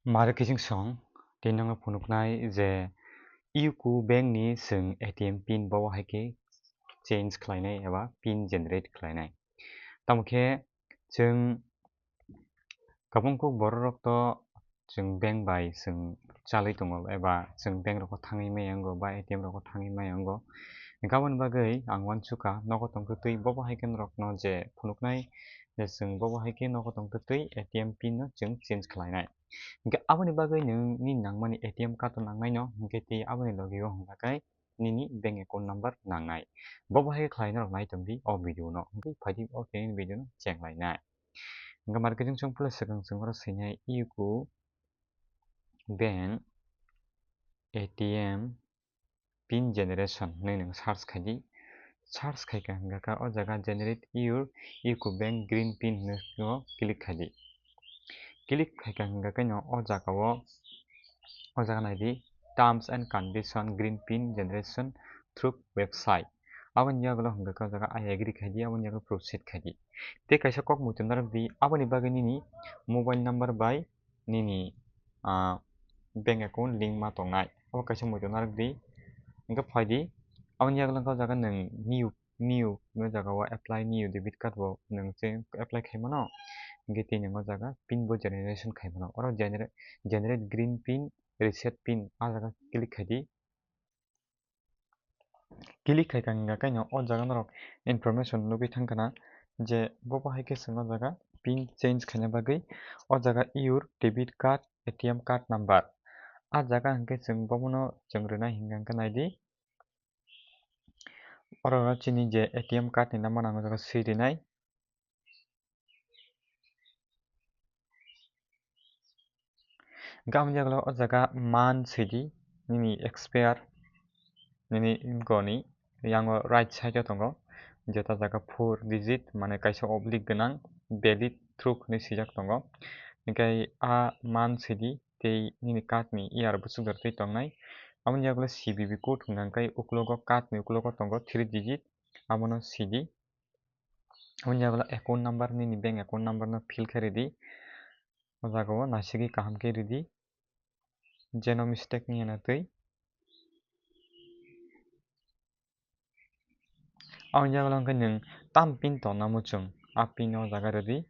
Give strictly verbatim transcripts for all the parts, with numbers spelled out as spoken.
Mare kiching song, tei nangno phunuknai je UCO bank ni chwng A T M pin bo hai khe change khlainai eba pin generate khlainai. Tamo khe chwng kabung kuk borok rok to chwng bank bai chwng chalwi tongo eba chwng bank rok thangwi maya wngo ba A T M rok thangwi maya wngo. Hwnkhe aboni bagwi ang uansukha nogo tongtwtwi bo bo hai khe norokno je phunuknai je chwng bo bo hai khe nogo tongtwtwi A T M pin no chwng change khlainai. Hwnkhe aboni bagwi nwng nini nangmani A T M card o nangnai no hwnkhe tei aboni logi o hwnka khe nini bank account number nangnai. Bo bo hai khe khlai norok nai tongdi o video no. Hwnkhe phaidi o tini video no cheng lainai. Hwnkhe mare kiching song phule swkang chwng oro swinai UCO bank A T M pin generation hinwi nwng search khaidi. Search khaikha hwnkha khe o jaga generate your UCO bank green pin hinwi o click khaidi. Click khaikha hwnkha khe no o jaga o, o jaga naidi terms and condition green pin generation through website. Aboni yagulo hwnkha khe o jaga I agree khaidi, aboni yagulo proceed khaidi. Tei kaisa kok muitu narwkdi, aboni bagwi nini mobile number bai nini, ah, bank account link ma tongnai. Abo kaisa muitu narwkdi. Hwnkhe phaidi, aboni yagulo hwnkha o jaga nwng new, new hwnwi o jaga o apply new debit card bo nwng se apply khai mano. Hwnkhe tei nwng o jaga pin bo generation khai mano. Oro genera-, generate green pin, reset pin, ah jaga click khaidi. Click khaikha hwnkha khe no o jaga norok information nugwi thangkha na je bo bo hai khe chwng o jaga pin change khaina bagwi o jaga your debit card, A T M card number. Ah jaga hwnkhe chwng bobono chwng rwnai hwnkha khe naidi. Oro no chini je A T M card ni number ang o jaga swi rinai. Hwnkhe aboni yagulo o jaga month sidi, nini expire, nini goni yango right side o tongo, jeta jaga four digit, mane kaisa oblique gwnang, valid through hinwi swijak tongo. Hwnkhe a month sidi tei nini card ni year buchukjak twi tongnai. Aboni yagulo C V V code hwnkha khe uklogo, card ni uklogo tongo three digit, abono sidi. Aboni yagulo account number, nini bank account number no fill khe ridi. O jaga o naisingwi kaham khe ridi, jeno mistake wngya na twi. Aboni yagulo hwnkhe nwng tam pin tonna muchung, a pin o jaga ridi.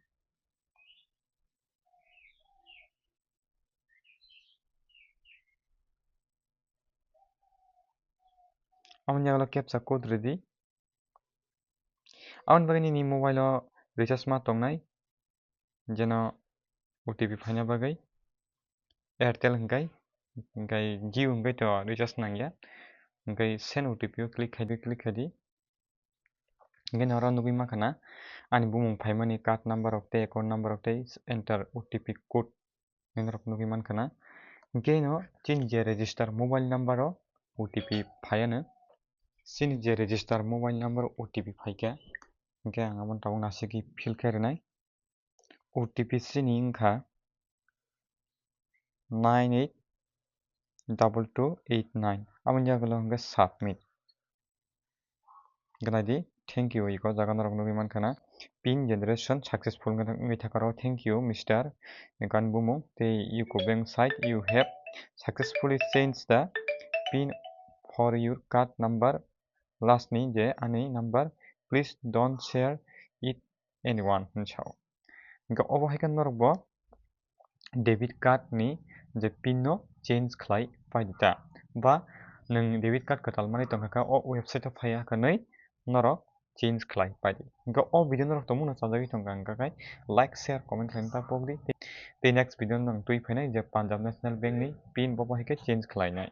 Aboni yagulo captcha code ridi. Aboni bagwi nini mobile o recharge ma tongnai, jeno O T P phaina bagwi. Airtel hwnkhe, hwnkhe Jio hwnkhe to recharge nangya, hwnkhe send O T P o click khaidi, click khaidi. Hwnkhe norok nugwi mankha na ani bumung phaimani card number rok tei account number rok tei enter O T P code. Norok nugwi mankha na. Hwnkhe no chini je register mobile number o O T P phaiano. Chini je register mobile number o O T P phaikha. Hwnkhe ang abo tabuk naisingwi fill khe rwnai. O T P chini wngkha nine eight double two eight nine. Aboni yagulo hwnkhe submit. Gwnai di, thank you, iko jaga norok nugwi mankha na. Pin generation successful wngwi thakha ro, thank you, Mister Ekan Bumung, tei UCO bank site, you have successfully changed the pin for your card number, last ni je ani number, please don't share it anyone, hinwi sao. Hwnkhe obo hai khe norok bo debit card ni je pin no change khlai pai di ta, ba nwng debit card kwtal manwi tongkha khe o website o phai ya hwnwi norok change khlai pai di. Hwnkhe o video norok tongmung no chajagwi tongkha hwnkha khe like, share, comment khlaina ta pok di. Tei next video no ang twi phainai je Punjab National Bank ni pin bo bo hai khe change khlainai.